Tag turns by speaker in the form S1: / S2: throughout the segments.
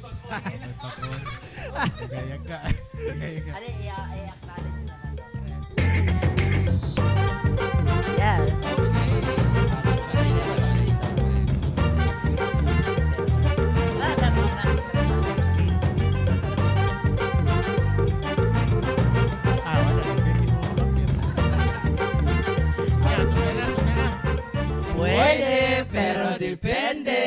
S1: May pakon. Gaya ka. Gaya ka.
S2: Ano, i-acknowledge na lang. Yes. Ah, tama na.
S1: Ah, wala. Pwede mo makapir. Yeah, sugdan na, sugdan na.
S2: Pwede, pero depende.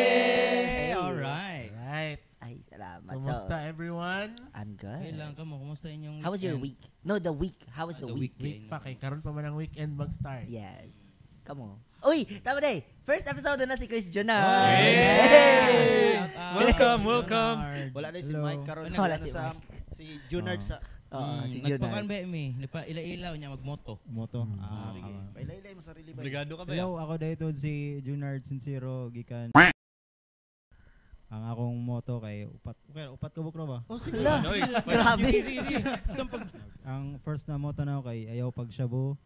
S3: Alright.
S1: Right.
S2: Ay, salamat.
S1: Kumusta
S2: So,
S1: everyone?
S2: I'm good.
S3: Okay lang kamo, kumusta inyong
S2: How was your
S3: weekend?
S2: week? No, the week. How was
S3: Ah,
S2: the
S3: the
S2: week?
S1: Week pa kay karon pa man ang weekend mag-start.
S2: Yes. Come on. Uy, tama na eh. First episode na si Chris Jonard.
S3: Hey! Shout out.
S4: Welcome, welcome.
S3: Junard.
S5: Wala na si
S6: Hello.
S5: Mike karon
S2: Wala
S5: wala
S2: si
S5: sa si Junard sa
S2: Oo, si Junard.
S3: Nagpakan ba mi? Nagpa ila-ilaw niya magmoto.
S6: Moto. Ah,
S5: Sige.
S6: ah.
S5: Pailay-ilay mo sarili ba?
S4: Obligado ka ba?
S6: Hello, ako dito si Junard Sincero gikan. Ang akong motto kay upat, okay, upat ka bukro ba?
S1: Oh, sige.
S2: Hala.
S4: Noy.
S2: Grabe.
S3: Sige, sige, sige. Saan pag
S6: Ang first na motto na ako kay ayaw pagsyabo.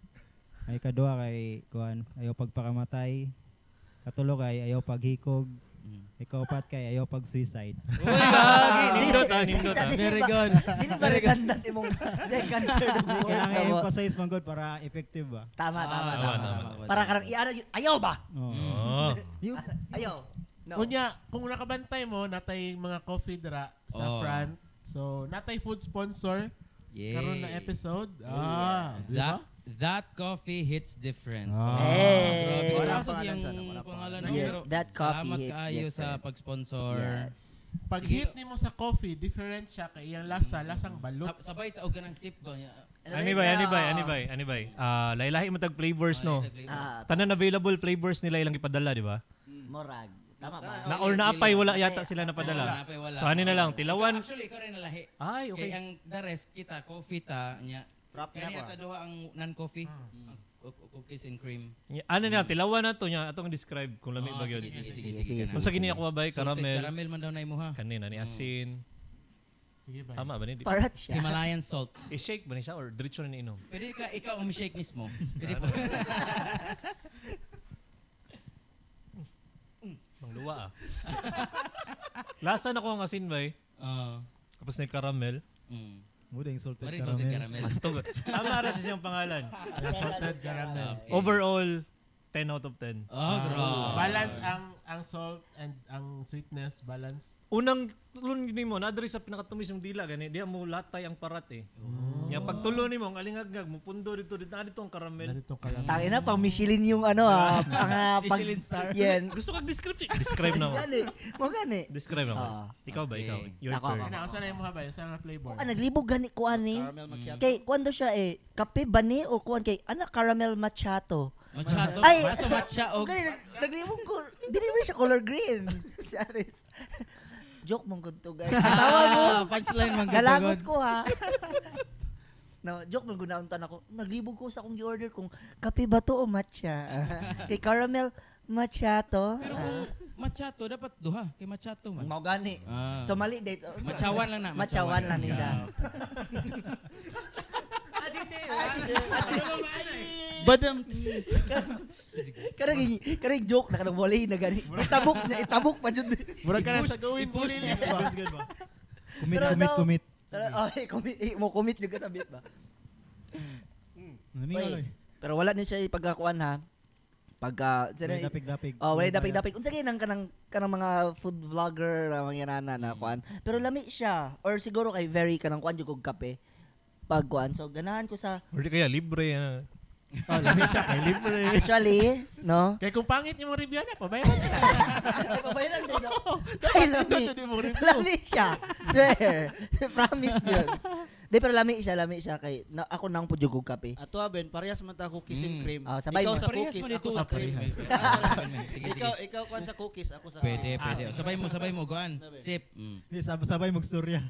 S6: Ay kadua kay kuan, ayaw pagpakamatay. Katulo kay ayaw paghikog. Ikaupat kay ayaw pag-suicide.
S4: Uy, gagi. Nindot ah, nindot ah.
S3: Very good.
S2: Dili ba redundant imong second, third, ug fourth?
S6: Kailangan
S2: Tama.
S6: i-emphasize man gud para effective ba?
S2: Tama, tama,
S3: Ah,
S2: tama.
S4: tama, tama.
S2: Para karang iara ayaw ba?
S6: Oo.
S4: Oh.
S6: Yung
S2: Ayaw. No.
S1: Kunya, kung nakabantay mo, natay mga coffee dra sa
S3: Oh.
S1: front. So, natay food sponsor
S3: Yeah.
S1: karon na episode. Ah, di ba?
S3: That coffee hits different.
S1: Ah.
S2: Hey.
S3: Grabe.
S5: Wala
S3: Wala sa
S5: pangalan
S3: siyang
S5: sana, wala
S3: pangalan.
S2: Yes,
S3: pero
S2: that coffee
S3: salamat
S2: hits
S3: kaayo sa
S2: different.
S3: pag-sponsor.
S2: Yes.
S1: Pag hit nimo sa coffee, different siya kay iyang lasa, lasang balot.
S3: Sabay taog ka ng sip ba niya?
S4: Ani bay, ani bay, ani bay, ani bay. Ah, lahi-lahi mo tag flavors no.
S2: Ah,
S4: Tanan available flavors nila ilang ipadala, di ba?
S2: Morag. Tama ba?
S4: Na or naapay wala yata sila napadala.
S3: Naapay wala.
S4: So ani na lang tilawan.
S3: Actually, ikaw rin nalahi.
S4: Ay, okay.
S3: Kay ang the rest kita coffee ta niya.
S5: Frap na
S3: Kani
S5: ko,
S3: ata duha ang non-coffee. Ang cookies and cream.
S4: Ano na lang tilawan na to niya atong describe kung lami
S3: Ah,
S4: ba gyud.
S3: sige, sige,
S2: Sige,
S3: sige,
S2: sige,
S3: sige.
S4: Unsa gini ako bay
S3: Salted
S4: caramel.
S3: Caramel man daw na imo ha.
S4: Kanina ni asin.
S1: Sige ba?
S4: Tama ba ni?
S2: Parat siya.
S3: Himalayan salt.
S4: I-shake ba ni siya or diretso na ni inom?
S3: Pwede ka ikaw um-shake mismo. Pwede po.
S4: Mangluwa ah. Lasa na ko ang asin bay.
S3: Ah.
S4: Tapos na yung caramel.
S6: Muda yung salted
S3: Mari salted
S6: caramel.
S3: caramel.
S4: Tug- Tama ra siya siyang pangalan.
S1: Salted caramel.
S3: Okay.
S4: Overall, 10 out of 10.
S3: Oh, grabe.
S1: Balance ang salt and ang sweetness, balance.
S4: Unang tulon nimo na diri sa pinakatumis yung dila gani diha mo latay ang parat eh. Nya pag tulo nimo ang alingagngag mo pundo dito dito na dito ang caramel.
S1: Narito caramel.
S2: Tangina pang Michelin yung ano ah, pang pag
S3: Michelin star.
S2: Yan.
S4: Gusto kag description. Describe na mo.
S2: Gani. Mo gani.
S4: Describe na mo.
S2: Ah.
S4: Ikaw ba ikaw?
S3: Okay.
S4: Your
S2: Ako,
S4: turn.
S2: ako.
S1: Ano, unsa na imo ba? Unsa na flavor?
S2: Kuan naglibog gani ko ani.
S5: Caramel macchiato.
S2: Kay kuan daw siya eh, kape ba ni o kuan kay ana caramel macchiato.
S3: Macchiato.
S2: Ay!
S3: Baso matcha og
S2: Gani naglibog ko, dili mo siya color green. Si Aris. Joke mong good to guys. Tawa mo.
S3: Ah, punchline man gud.
S2: Nalagot ko ha. No, joke man gunauntan ako. Naglibog ko sa akong gi-order kung kape ba to o matcha. Kay caramel macchiato.
S3: Pero kung macchiato dapat duha kay macchiato man.
S2: Mao gani.
S3: Ah.
S2: So mali date.
S3: Matchawan lang na.
S2: Matchawan lang ni siya.
S5: Badam.
S2: Karang karang joke na kanang wala na gani. Itabok na itabok pa jud.
S1: Murag ka na sa gawin pulili ba?
S6: Good ba? Commit,
S2: Pero
S6: commit,
S2: daw-
S6: commit.
S2: Pero okay, commit eh, mo commit jud ka sa bit ba.
S6: Namingaw
S2: Oy,
S6: lang.
S2: Pero wala ni siya ipagkakuan ha. Pagka
S6: Walay dapig-dapig.
S2: Oh,
S6: Walay
S2: walay dapig-dapig. Unsa kay nang kanang kanang mga food vlogger na mga nana na kuan. Pero lami siya or siguro kay very kanang kuan jud kog kape pag kuan. So ganahan ko sa
S4: Or di kaya libre. ah.
S1: Oh, lami siya kay libre.
S2: actually, no?
S1: Kay kung pangit imong review na, pabayaran ka na.
S2: Ay, pabayaran din. no? Ay, lami.
S1: Ito imong review.
S2: Lami siya. Swear. Promise yun. Di, pero lami siya kay na, ako nang pud jud kog kape.
S5: Ato ben parehas man ta cookies and cream.
S2: Ah, sabay
S5: ikaw
S2: mo.
S5: sa
S3: Parehas
S5: cookies,
S3: man
S5: ako
S3: dito.
S5: sa cream.
S3: Parehas. Sige, sige.
S5: Ikaw ikaw kuan sa cookies, ako sa
S3: Pwede,
S1: Ah,
S3: pwede.
S1: sige.
S3: Sabay mo, goan. Sip.
S6: Hindi, sabay magstorya.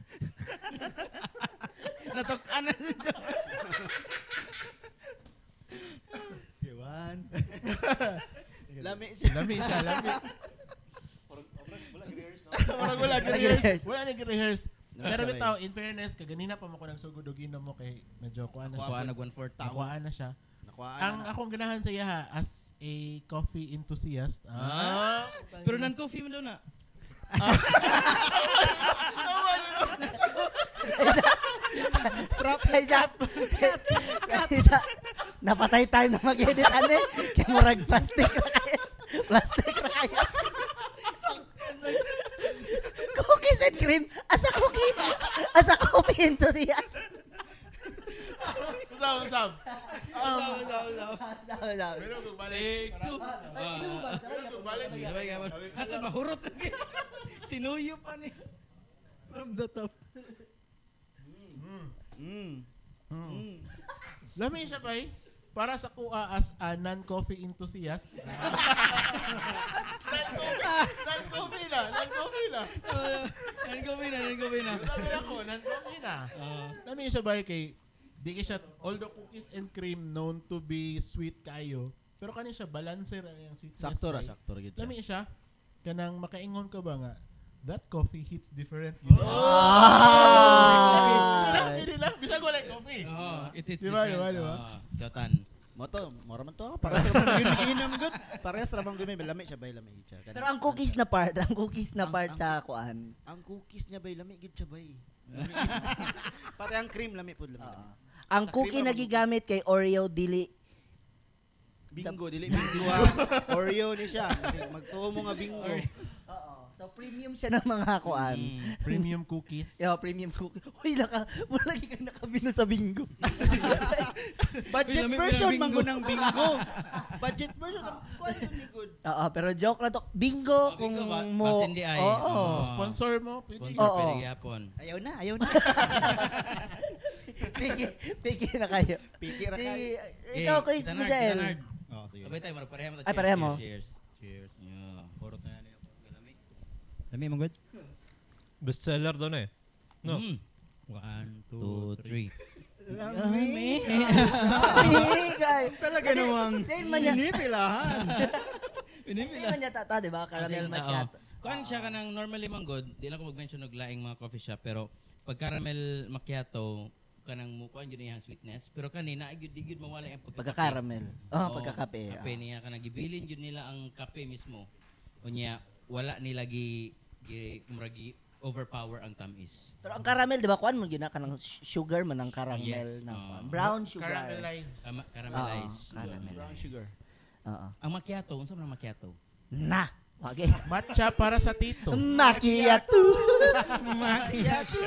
S3: Natok-an na siya.
S6: Okay, one.
S5: Lami siya.
S1: Lami siya, lami. Murag wala gi-rehearse. Wala na gi-rehearse. Pero bitaw, in fairness, kaganina pa mo ko nagsugod og inom mo kay medyo kuan na siya.
S3: Kuha nag 1/4.
S1: Nakuhaan na siya.
S5: Nakuhaan
S1: Ang
S5: na.
S1: akong ganahan sa iya ha, as a coffee enthusiast. Ah,
S3: Pero non-coffee man daw na.
S2: Kaysa, kaysa, napatay tayo na mag-edit, ane. Kaya murag plastic ra kayo. Plastic ra kayo. Cookies and cream as a cookie, as a coffee enthusiast.
S1: Usab, usab.
S2: Sabi, sabi.
S1: Pero kung balik.
S3: Take two.
S1: Pero kung balik.
S3: Sabay ka. Ato mahurot lagi. Sinuyo pa ni.
S6: From the top.
S1: Lami siya pa eh. Para sa kuha as a non-coffee enthusiast. Non-coffee, non-coffee na, non-coffee na.
S3: Nan na, nan na.
S1: Sabi na ko, non-coffee na. Lami siya ba kay di kay siya although cookies and cream known to be sweet kayo, pero kani siya balancer ang iyang sweetness.
S5: Sakto ra,
S1: bay.
S5: sakto ra gid siya.
S1: Lami siya kanang makaingon ka ba nga that coffee hits different.
S2: Ah.
S1: Hindi lang, bisag wala yung coffee.
S3: Oh, it hits
S1: Diba,
S3: different.
S1: diba, diba?
S3: Ah, Kyotan.
S5: Mo to, mura man to. Parehas ra man gyud giinom gud. Parehas ra man gyud may lami siya bay lami gid siya.
S2: Pero ang cookies na part, ang cookies na part sa kuan.
S5: Ang cookies niya bay lami gid siya bay. Lami gid. Pati ang cream lami pud lami. lami.
S2: Ang
S5: Sa
S2: cookie
S5: cream
S2: na
S5: ra man
S2: gigamit kay Oreo dili.
S5: Bingo dili bingo ha. Oreo ni siya. Kasi magtuo mo nga bingo.
S2: Oo. So premium siya ng mga kuan.
S1: Premium cookies.
S2: Yo, premium cookie. Uy, naka, wala lagi kang nakabino sa bingo.
S5: Budget
S3: Uy, lami
S5: version
S3: ng
S5: man
S3: bingo.
S5: gud ng bingo. Budget version ang kuan ni good.
S2: Oo, pero joke lang to. Bingo
S3: Oh,
S2: kung
S3: bingo ba?
S2: mo.
S3: Basin di ay.
S2: Oo.
S3: Oo.
S1: Sponsor mo, pwede.
S3: Sponsor
S2: Oo.
S3: pwede gyapon.
S5: Ayaw na, ayaw na.
S2: Piki, piki na kayo.
S5: Piki ra
S2: Si,
S5: kayo.
S2: ikaw,
S3: Okay,
S2: Kuya
S3: Tanard,
S2: Michael.
S3: Tanard.
S6: Oh, sige.
S3: Sabay tayo, pareha mo. to.
S2: Ay, pareha mo.
S3: Cheers.
S6: Cheers.
S3: Yeah.
S6: Horot na yan. Lami. Lami, man good.
S4: Bestseller daw na eh. No.
S3: Mm.
S6: One,
S3: Two,
S6: two, three.
S3: three.
S2: Lami. Kay.
S6: Talaga namang
S2: Same man niya.
S6: pinipilahan.
S2: Same man niya tata, di ba? Caramel macchiato.
S3: Kuan siya kanang normally man good, di lang ko mag-mention og laing mga coffee shop pero pag caramel macchiato kanang mo kuan gyud iyang sweetness pero kanina ay gyud di gyud mawala ang pagkakape.
S2: Pagka-caramel. Oh,
S3: Oo,
S2: pagkakape.
S3: Kape niya kanang gibilin gyud nila ang kape mismo. Unya wala nila gi gi murag gi overpower ang tamis.
S2: Pero ang caramel, di ba? Kuan mo gina kanang sugar man ang caramel
S3: Yes,
S2: na
S3: oo.
S2: kuan. Brown sugar.
S1: Caramelize.
S3: Caramelized.
S2: Oo, caramelized.
S5: Brown sugar.
S2: Oo.
S3: Ang macchiato, unsa man ang macchiato?
S2: Na. Okay.
S1: Matcha para sa tito.
S2: Macchiato.
S3: Macchiato.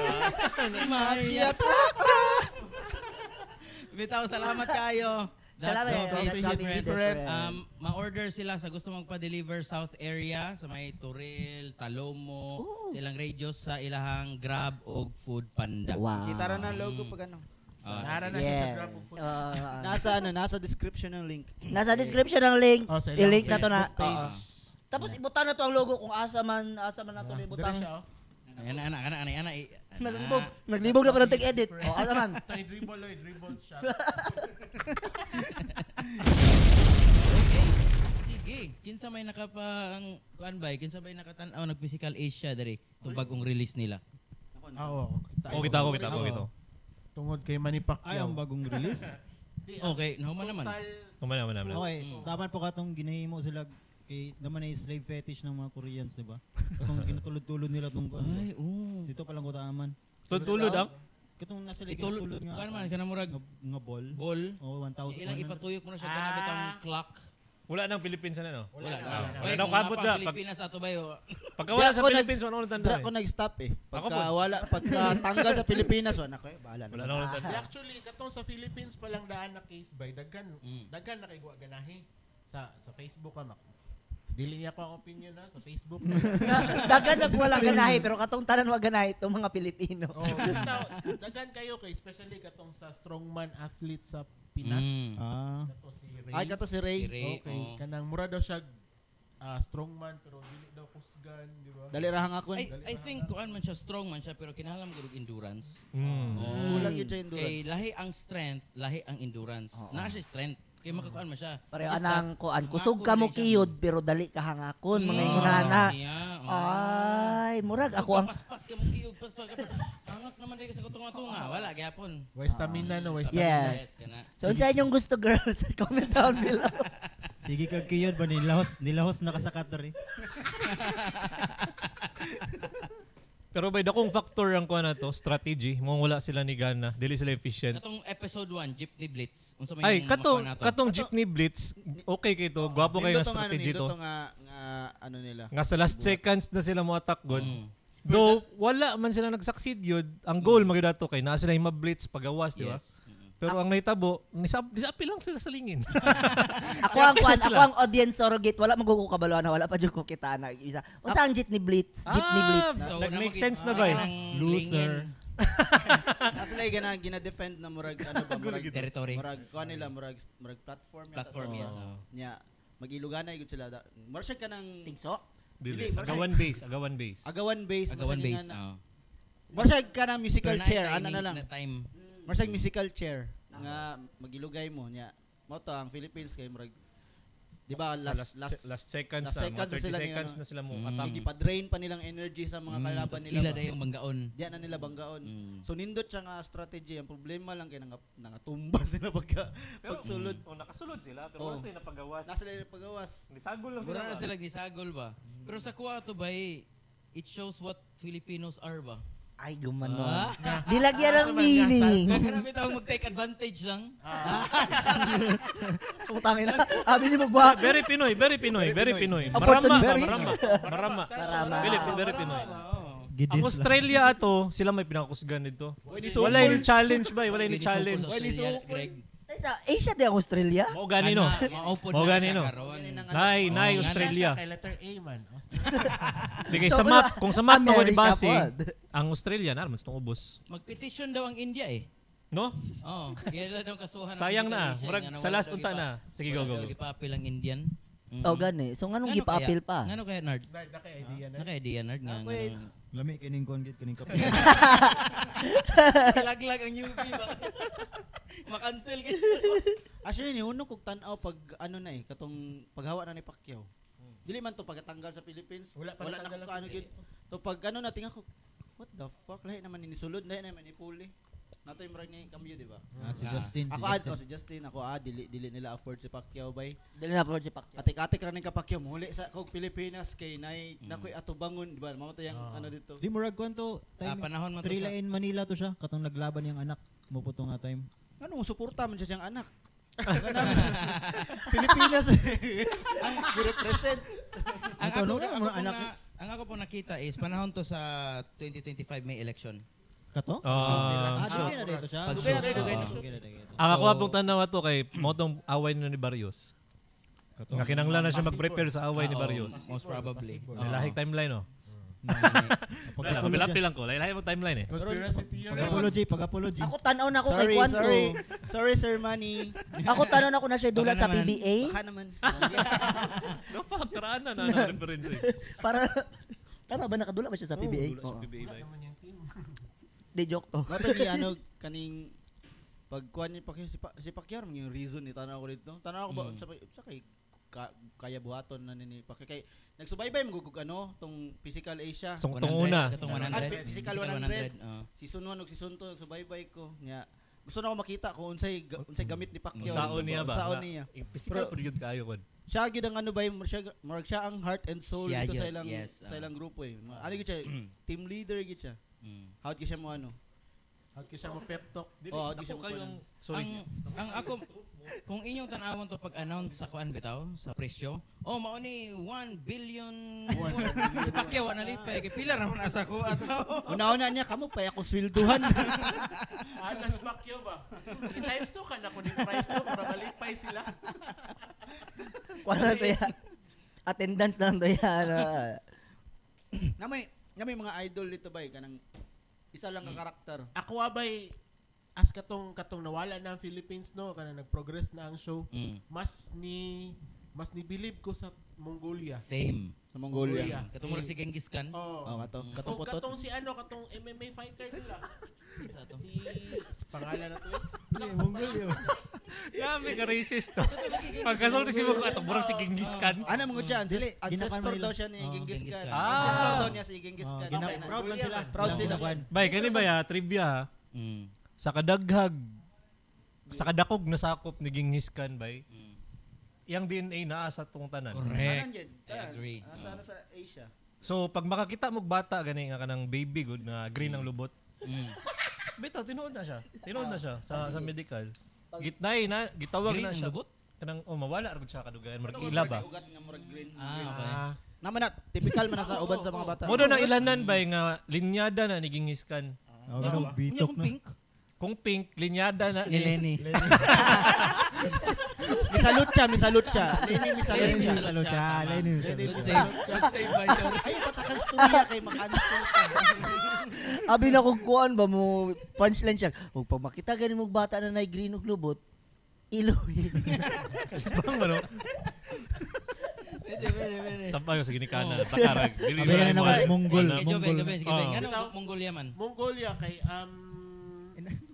S3: Bitaw, salamat kayo. That
S2: Salamat.
S3: coffee
S2: That
S3: is
S2: coffee is
S3: different.
S2: different.
S3: Ma-order sila sa gusto magpa-deliver South area sa may Toril, Talomo, sa ilang radios sa ilahang Grab og Food Panda.
S2: Wow.
S5: Kita ra na logo pag ano.
S3: Ah,
S1: Nara na siya sa
S2: Yes.
S1: Grab of Food.
S5: Nasa ano, nasa description ng link.
S2: Nasa description ng link.
S1: Oh, sa ilang
S2: I-link na to na.
S1: Facebook page.
S2: Oo. Tapos ibutan na to ang logo kung asa man na to
S1: Ah,
S2: ibutang.
S1: Dire siya, oh.
S3: Ayan, ana, ana, ana, ana.
S2: Naglibog, naglibog na pa ng tag-edit. Oh, asa man.
S1: Ito, i-dribble, oh, i-dribble shot.
S3: Okay. Sige, kinsa may nakapa ang kuan bay, kinsa may nakatan-aw nag Physical Asia diri itong bagong release nila.
S1: Ah, oo. Kita,
S4: Oh, kita ko, kita ko, kita ko.
S1: Tungod kay Manny Pacquiao.
S6: Ay, ang bagong release.
S1: Di, ang
S3: Okay, nahuman naman.
S1: Total,
S4: Kumana, kumana, kumana.
S6: Okay, tama po katong ginahimo sila kay naman ay slave fetish ng mga Koreans, di ba? Katong ginatulod-tulod nila tong
S3: Ay, oo.
S6: Dito pa lang ko taaman.
S4: Tulod ang?
S6: Katong nasa sila
S3: Itulod
S6: ginatulod nga.
S3: kuan man kana murag
S6: nga ball.
S3: ball.
S6: Oh, 1,000.
S3: Ilang ipatuyok mo na siya kana bitang clock.
S4: Wala nang Philippines na no.
S3: Wala na.
S4: Wala
S3: Wala
S4: na. Kabot na.
S3: Pilipinas ato ba yo?
S4: Pagka wala
S5: Di
S4: sa
S5: ako
S4: Philippines, wala nang tanda.
S5: Dra ko nag-stop eh.
S4: Ako
S5: Pagka
S4: po.
S5: wala, pagka tanggal sa Pilipinas, wala ko eh, bahala
S4: Wala
S5: na.
S4: nang tanda.
S1: Di, actually, katong sa Philippines pa lang daan na case by daghan, daghan na kay wa ganahi sa Facebook ka mak. Dili niya ko ang opinion ha sa Facebook.
S2: Dagan nag wala ganahi pero katong tanan wa ganahi itong mga Pilipino.
S1: oh, bitaw, daghan kayo kay especially katong sa strongman athlete sa Pinas.
S6: Ah.
S1: Kato si Ray.
S5: Ay, kato si Ray.
S3: Si Ray,
S1: Okay,
S3: oh.
S1: kanang mura daw siya strongman pero dili daw kusgan, di ba?
S5: Dali ra hang akon.
S3: I think kuan man siya strong man siya pero kinahanglan man gud og endurance.
S4: Mm.
S3: Oh.
S5: Kulang yun siya endurance.
S3: Kay lahi ang strength, lahi ang endurance. Naa siya strength. Kay makakuan man siya.
S2: Pareho
S3: Just
S2: anang
S3: that,
S2: kuan kusog ka mo
S3: hangakon rin siya.
S2: kiyod pero dali ka hangakon mga ingonana.
S3: Yeah, oh.
S2: Ay, murag ako ang
S3: Paspas ka mo kiyog, paspas ka. Hangak naman dili ka sa kutunga-tunga. Wala gyapon.
S1: Way stamina no, way stamina.
S2: Yes.
S3: kana.
S2: So unsa inyong gusto girls? Comment down below.
S6: Sige kag kiyod ba nilahos, nilahos nakasakat diri.
S4: Pero by dakong factor ang kuha na to, strategy, mong wala sila ni Ghana, dili sila efficient.
S3: Katong episode 1, Jeepney Blitz. Unsa may
S4: Ay,
S3: yung
S4: katong
S3: makuha nato?
S4: katong Jeepney Blitz, okay kay to, gwapo kayo nga
S5: Nindot to nga, ano,
S4: strategy to.
S5: nindot to nga nga ano nila.
S4: Nga sa last seconds na sila mo attack god.
S3: Mm.
S4: Though wala man sila nag-succeed yun, ang goal mm. ato kay naa sila yung ma-blitz pagawas, di ba?
S3: Yes. Mm.
S4: Pero ang nahitabo, nisapi lang sila sa lingin.
S2: Ako ang kuan, ako ang audience surrogate. Wala magugo kabalo na wala pa jud ko kita na isa. Unsa ang Jeepney Blitz? Jeepney Blitz.
S4: So, nag-make sense na ba eh?
S3: Kanang
S6: Loser.
S3: lingin.
S5: Nasa sila gina gina-defend na murag ano ba murag
S3: Territory.
S5: Murag kuan nila murag murag platform yata.
S3: Platform, yes. Oh.
S5: Nya magiluganay gud sila. Murag siya kanang
S2: Tingso.
S4: Dili.
S5: Dili, murag
S4: Agawan base, agawan base.
S5: agawan base.
S3: Agawan
S5: murag siya
S3: base.
S5: nga na-
S3: Oh.
S5: Murag siya kanang musical
S3: Pero na
S5: chair ano
S3: timing,
S5: na lang.
S3: Na time.
S5: Murag siya musical chair nga magilugay mo nya. Mo to ang Philippines kay murag di ba
S4: Sa
S5: last last
S4: last seconds
S5: last
S4: na, mga
S5: seconds na
S4: 30
S5: sila ni
S4: seconds
S5: ano.
S4: na sila mo
S3: Mm.
S4: attack.
S5: Gipa-drain pa nilang energy sa mga kalaban
S3: Tapos
S5: nila.
S3: Ila
S5: ba.
S3: na yung banggaon.
S5: Diyan na nila banggaon.
S3: Mm.
S5: So nindot siya nga strategy. Ang problema lang kay nangatumba sila pagka pagsulod.
S4: Oh, nakasulod sila pero
S5: Oh.
S4: wala sila napagawas.
S5: Nasa sila yung pagawas.
S4: Nisagol lang
S3: Mura na sila gisagol ba? Pero sa kuha to ba, eh, it shows what Filipinos are ba?
S2: Ay, gumanon.
S3: Ah?
S2: Dilagyan ng meaning.
S3: Kaya karami tao mag-take advantage lang.
S2: Putang ina. Abi ni mo gwa.
S4: Very Pinoy, very Pinoy, very Pinoy. Marama,
S2: Opportunist.
S4: marama, marama.
S2: Marama.
S4: Philip, very Pinoy.
S6: Gidis
S4: Ang
S6: lang.
S4: Australia ato, sila may pinakakusgan dito. Wala yung challenge ba? Wala yung challenge.
S3: Sa Australia, Greg.
S2: Ay, sa Asia di ang Australia.
S4: Mao gani no.
S3: Ana, maupod
S4: Mao
S3: na
S4: gani
S3: siya
S4: no.
S3: karon.
S4: Nay, nay
S3: Oh,
S4: Australia.
S1: Kay letter A man. Australia.
S4: Di kay
S2: So,
S4: sa map, kung sa map ako ni
S2: America
S4: base,
S2: pod.
S4: ang Australia na mas tong ubos.
S3: Mag-petition daw ang India eh.
S4: No?
S3: Oo. Kaya lang daw kasuhan ang
S4: Sayang na.
S3: Indonesia,
S4: Murag
S3: nga
S4: sa
S3: nawala
S4: last
S3: daw
S4: unta na. Sige, go,
S3: wala
S4: go,
S3: daw
S4: go.
S3: Gipa-appeal ang Indian. Mm.
S2: Oh, gani. So nganong
S3: Ngano
S2: gipa-appeal
S3: kaya?
S2: pa?
S3: Ngano kaya Nard?
S1: Nard, na kay idea na.
S3: Naka idea Nard nga.
S5: Wait.
S6: Lami kining kongit kining kape.
S3: Laglag ang newbie ba? Makancel ka.
S5: Actually ni kog tan-aw pag ano na eh katong paghawa na ni Pacquiao. Dili man to pagkatanggal sa Philippines.
S1: Wala pa
S5: wala na
S1: natanggal
S5: ko
S1: ang
S5: ano gyud. To pag ano na tinga ko what the fuck lahi naman ni sulod, lahi naman ni Puli. Nato yung murag ni cambio di ba?
S6: Ah, si Justin, si
S5: Ako ad
S6: Justin.
S5: oh, si Justin ako ah dili dili nila afford si Pacquiao bay.
S2: Dili na project Pacquiao.
S5: Atik-atik ra ning ka Pacquiao muhuli sa kog Pilipinas kay nay nakoy atubangon di ba? Mamatay ang ano dito.
S6: Di murag kuan to
S3: Ah,
S6: time.
S3: panahon man to
S6: Thrilla
S3: sa
S6: in Manila to siya katong naglaban niyang anak mo po to nga time.
S5: Ano mo suporta man siya siyang anak. Pilipinas. Gi-represent.
S3: Ang
S6: Ito,
S3: ako,
S6: no,
S3: ang
S6: mga
S3: ako po
S6: anak.
S3: na, ang ako po nakita is panahon to sa 2025 May election.
S6: Kato?
S4: Ah,
S6: Ah, dugay na dito siya.
S3: Pag-
S6: Dugay na
S3: Dugay na,
S6: dugay na. Dugay na dito.
S4: ang ako
S3: So-
S4: apong tanaw ato kay motong away na ni Barrios.
S6: Kato.
S4: Nga kinanglan na siya mag-prepare sa away ni
S3: Oo,
S4: Barrios.
S3: Most probably.
S1: Possible.
S3: Oo.
S4: Lahi timeline no.
S6: Pag-apology.
S4: Wala, lang ko. Lahi mo timeline eh.
S1: Conspiracy theory.
S6: Pag-apology, pag-apology.
S2: Ako tanaw na ako kay
S5: Sorry,
S2: Kwanto.
S5: sorry. Sorry Sir Manny.
S2: Ako tanaw na ako na siya dula
S3: Baka
S2: sa
S3: naman.
S2: PBA.
S5: Baka naman.
S4: No fuck, karaan na na na reference eh.
S2: Para tama ba nakadula ba siya sa PBA?
S4: Dula sa
S2: Oo.
S4: PBA ba?
S1: Naman yung team.
S2: Di joke to.
S5: Mato ni ano kaning pagkuan ni Pacquiao si, si Pacquiao man yung reason ni tanaw ko dito. Tanaw ko ba sa sa kay kaya buhaton na ni Pacquiao kay nagsubaybay man gud ano tong Physical Asia.
S4: Sungtong una.
S3: Katong 100.
S5: Ah, physical 100.
S3: Oo.
S5: Season 1 ug season 2 nagsubaybay ko. Nya gusto na ako makita kung unsay unsay gamit ni Pacquiao.
S4: Unsaon niya ba?
S5: Unsaon niya.
S4: Physical
S5: Pero-
S4: pero yun kayo kon.
S5: Siya gyud ang ano ba yung siya murag siya ang heart and soul
S3: Siya
S5: dito sa
S3: gyud,
S5: ilang
S3: yes,
S5: sa
S3: ah.
S5: ilang grupo eh. Ano gyud siya team leader gyud siya.
S3: Mm.
S5: How gyud siya mo ano?
S1: How'd siya mo pep talk?
S5: Oh, di siya
S4: Ako kayo
S5: mo
S4: ang sorry.
S3: Ang ako kung inyong tan-awon to pag-announce sa kuan bitaw sa presyo, oh mao ni 1 billion. Si Pacquiao na lipay kay pila ra man asa ko ato.
S5: Una-una niya kamo pa ako swelduhan.
S1: Anas Pacquiao ba? Times 2 ka na kunin price to para malipay sila.
S2: Kuwan na to ya. Attendance na lang to ya. Ano.
S5: Na may mga idol dito ba eh, kanang isa lang ka karakter.
S1: Ako abay as katong katong nawala na ang Philippines no kana nag-progress na ang show.
S3: Mm.
S1: Mas ni believe ko sa Mongolia.
S3: Same.
S5: Sa Mongolia.
S3: Katong murag si Genghis Khan.
S1: Oh.
S5: Oh, kato
S1: O
S5: katong putot.
S1: katong si ano katong MMA fighter nila.
S3: Sa ato.
S1: Si, si pangalan na to. Eh.
S6: Mongolia.
S4: Yeah, may ka-racist to. Pagkasulti si Mugo, atong murag si Genghis Khan.
S5: Ano mga siya,
S6: Dili,
S5: ancestor
S6: ginakuan
S5: daw siya ni
S6: Oh.
S5: Genghis
S3: Genghis
S5: Khan.
S3: Khan.
S4: Ah.
S5: Ancestor daw niya si Genghis
S6: Oh,
S5: Khan.
S1: Okay na.
S6: proud man sila.
S5: Proud sila.
S6: Ginakuan.
S4: Bay, kani ba ya trivia ha?
S3: Mm.
S4: Sa kadaghag sa kadakog na sakop ni Genghis Khan bay. Yang DNA naa sa tong tanan.
S3: Correct.
S5: Tanan yun,
S3: I
S5: tanan.
S3: agree.
S5: Nasa ano sa Asia.
S4: So pag makakita mo og bata gani nga kanang baby good nga green ang lubot. Bitaw tinuod na siya. Tinuod na siya sa medical. Gitnay na gitawag
S3: Green
S4: na
S3: ang
S4: siya.
S3: lubot?
S4: Kanang oh mawala ra gud siya kadugayan murag ila ba.
S5: Ugat nga murag green.
S3: Ah, okay.
S1: Ah,
S5: Naman na typical man na sa uban sa mga bata.
S4: Mo do na ilanan bay nga linyada na ni Genghis Khan.
S6: Oh, ganun, bitok
S3: Kung
S6: na.
S3: pink.
S4: Kung pink linyada na
S2: Ni Lenny.
S5: Misalutcha, misalutcha. Lenny
S6: Lenny
S5: misalutcha.
S6: Misalucha, Lenny
S1: Lenny
S6: Misalucha.
S3: Mag-save ba siya?
S5: Ay, patakang storya kay makansel ka.
S2: Abi na kung kuan ba mo punchline siya. Ug pag makita gani mo bata na nay green ug lubot, iloy.
S4: Bang ano?
S3: Pwede, pwede, pwede.
S4: Sampay sa ginikana takarag. Dili
S6: Abi na
S4: mo.
S6: naman, Mongol.
S3: Kay Joven,
S6: Mongol.
S3: Joven, sige, Ben.
S4: Oh.
S3: Nga naman, Mongolia man.
S1: Mongolia kay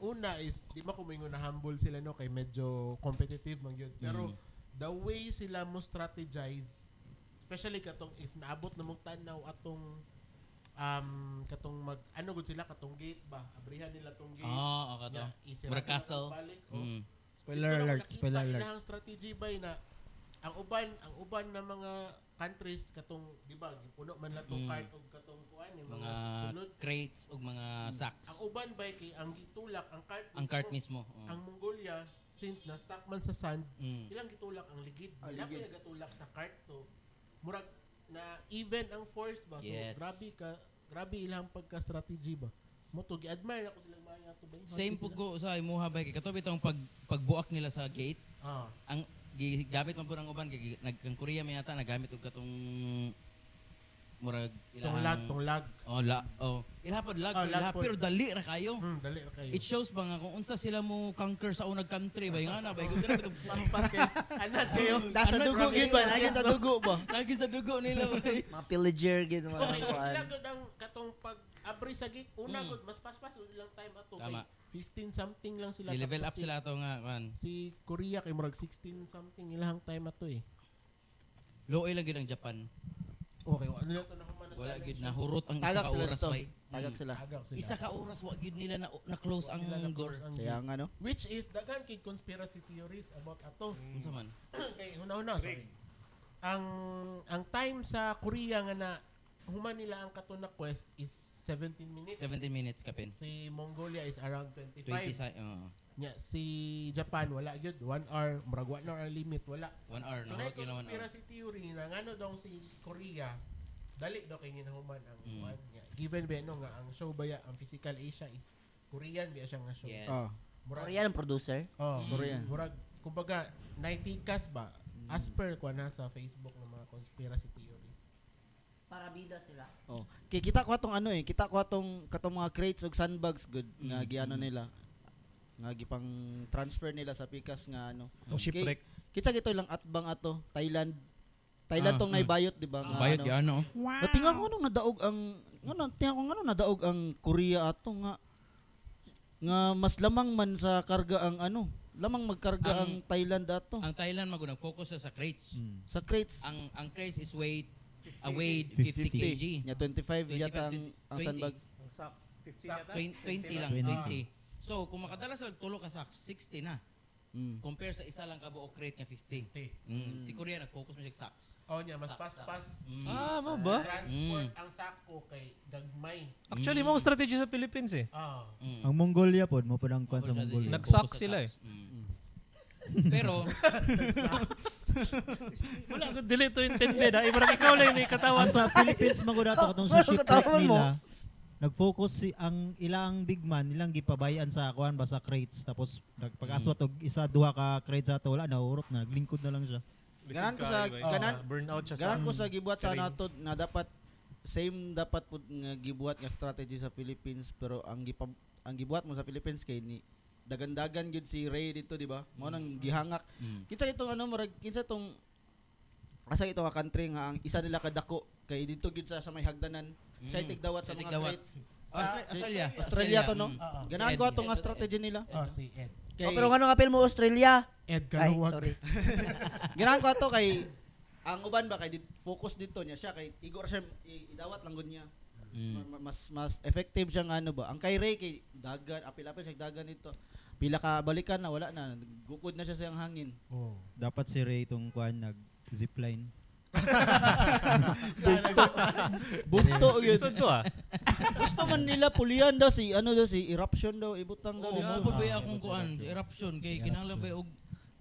S1: una is di ba kumingon na humble sila no kay medyo competitive man gyud. Pero the way sila mo strategize, especially katong if naabot na mong tanaw atong katong mag ano gud sila katong gate ba abrihan nila tong gate.
S3: Oo, okay to.
S1: Nya, isira
S3: Murag
S1: nila
S3: castle.
S1: tong balik, oh.
S6: Spoiler
S1: Dito na
S6: alert,
S1: nakita
S6: spoiler alert.
S1: ilahang strategy ba na ang uban na mga countries katong di ba gipuno man lang tong cart og katong kuan yung mga,
S3: Mga
S1: sulod.
S3: crates o mga sacks.
S1: Ang uban ba kay ang gitulak ang cart
S3: Ang cart mismo. Oo.
S1: Ang Mongolia since na stuck man sa sand, ilang gitulak ang ligid. Wala pa gatulak sa cart so murag na even ang force ba so
S3: Yes.
S1: grabe ilang pagka-strategy ba. Mo to gi-admire ako silang maayo ato ba.
S3: Same po ko sa imuha ba kay katobi itong pagbuak nila sa gate.
S1: Ah.
S3: Ang gigamit man po ng uban kay nag ang Korea may yata nagamit og katong murag
S1: Tong lag, tong lag.
S3: Oh, la, oh. Ilaha pod lag,
S1: Oh, lag
S3: ilaha,
S1: pod.
S3: pero dali ra kayo.
S1: Dali ra kayo.
S3: It shows ba nga kung unsa sila mo conquer sa unang country ba nga na ba kung ganun ba
S1: Paspas kayo. Anad kayo.
S5: Nasa dugo gyud ba? Naging sa dugo ba?
S3: Lagi sa dugo nila ba.
S2: Mga pillager gid mga
S1: Okay,
S2: kuan.
S1: sila gud ang katong pag abri sa gate, una gud mas paspas gud ilang time ato kay
S3: Tama.
S1: 15 something lang sila.
S3: Ni-level
S1: Tapos
S3: up sila ato nga kan.
S1: Si Korea kay murag 16 something ilahang time ato eh.
S3: Luoy lang gyud ang Japan.
S1: Okay, ano na to na human na
S3: Wala
S1: challenge?
S3: gyud nahurot ang isa
S5: Tagak
S3: ka
S5: sila
S3: oras
S5: dito.
S3: bay.
S5: Tagak sila.
S1: Tagak sila.
S3: Isa ka oras wa gyud nila na close ang
S1: Sila na
S3: door.
S1: close ang
S5: Saya
S1: gate.
S5: nga no.
S1: Which is daghan kay conspiracy theories about ato.
S3: Unsa man?
S1: Kay huna-huna, sorry. Ang time sa Korea nga na human nila ang kato na quest is 17 minutes.
S3: 17 minutes kapin.
S1: Si Mongolia is around 25.
S3: 20 sa oo.
S1: Nya, si Japan wala gyud 1 hour, murag 1 hour ang limit wala.
S3: 1 hour
S1: So
S3: nahurot
S1: na
S3: gyud na 1 hour.
S1: conspiracy theory na ngano daw si Korea dali daw kay ginahuman ang kuan niya. Given ba no nga ang show ba ya, ang Physical Asia is Korean ba siya nga show.
S3: Yes.
S5: Oh.
S1: Murag,
S2: Korean ang producer.
S1: Oh,
S5: Korean.
S1: Murag kumbaga naitikas ba as per kuan na sa Facebook ng mga conspiracy theories.
S2: Para bida sila.
S5: Oh. Kay kita ko atong ano eh, kita ko atong katong mga crates og sandbags good nga giano nila. Nga gipang transfer nila sa pikas nga ano.
S4: Tong shipwreck.
S5: Kitsa gito ilang atbang ato, Thailand. Thailand
S3: Ah,
S5: tong naibayot di ba nga
S3: Bayot
S5: ano.
S3: gyud ano.
S5: Natinga ko nung nadaog ang ngano tinga ko ngano nadaog ang Korea ato nga nga mas lamang man sa karga ang ano, lamang magkarga ang, Thailand ato
S3: Ang Thailand magunang focus siya sa crates.
S5: sa crates.
S3: Ang crates is weight weighed 50 kg.
S5: Nya 25 yata ang
S3: 20.
S5: sandbags.
S4: Ang sak 50 yata.
S3: 20 lang, 20. So, kung makadala sa tulo ka sacks, 60 na. Compare sa isa lang ka buok crate nga 50.
S1: 50.
S3: Si Korea nag-focus mo siya sa sacks.
S1: Oh niya mas paspas
S4: Ah, mo ba?
S1: transport ang sako kay gagmay.
S4: Actually, mo strategy sa Philippines eh.
S1: Ah.
S6: Ang Mongolia pod mo pod ang kuan sa
S3: Focus
S6: Mongolia.
S4: Nag-sack
S3: sa
S4: sila eh.
S3: sacks. Pero
S4: Wala ko dili to intended. Ah, parang ikaw lang yung katawa
S6: Ang sa Philippines man gud ato katong sa
S2: Ano
S6: shipwreck
S2: katawan mo?
S6: nila. Nag-focus si ang ilang big man ilang gipabayan sa kuan ba sa crates tapos nagpag-aswat og isa duha ka crates ato wala na urot na naglingkod na lang siya.
S5: Ganan ko sa ganan
S4: burnout siya sa
S5: ganan ko sa gibuhat sa
S4: terrain.
S5: nato na dapat same dapat pud nga gibuhat nga strategy sa Philippines pero ang ang gibuhat mo sa Philippines kay ni dagandagan gyud si Ray dito di ba? Mao nang gihangak. Kinsa itong ano murag kinsa itong asa ito nga country nga ang isa nila kadako kay dito gyud sa may hagdanan. Siya tigdawat sa
S3: Siya
S5: mga
S3: tigdawat.
S5: crates.
S3: Australia.
S5: Australia to no.
S1: Oo.
S5: Ganahan
S3: Si
S5: ko
S3: Ed.
S5: ato nga strategy nila.
S1: Oh, si Ed.
S5: Kay
S2: Oh, pero ngano nga apil mo Australia?
S1: Ed
S2: Ay,
S1: Kaluwag.
S2: sorry.
S5: Ganahan ko ato kay ang uban ba kay focus dito niya siya kay igor siya idawat lang gud niya. Mas mas effective siya nga ano ba. Ang kay Ray kay dagan apil-apil siya dagan dito. Pila ka balikan na wala na gukod na siya sa iyang hangin.
S1: Oh.
S6: Dapat si Ray itong kuan nag zipline.
S5: Bugto yun.
S4: Lisod to ah.
S5: Gusto man nila pulian daw si ano daw si eruption daw ibutang daw.
S3: Oo,
S5: dito.
S3: mo pa akong kuan, eruption kay kinahanglan ba og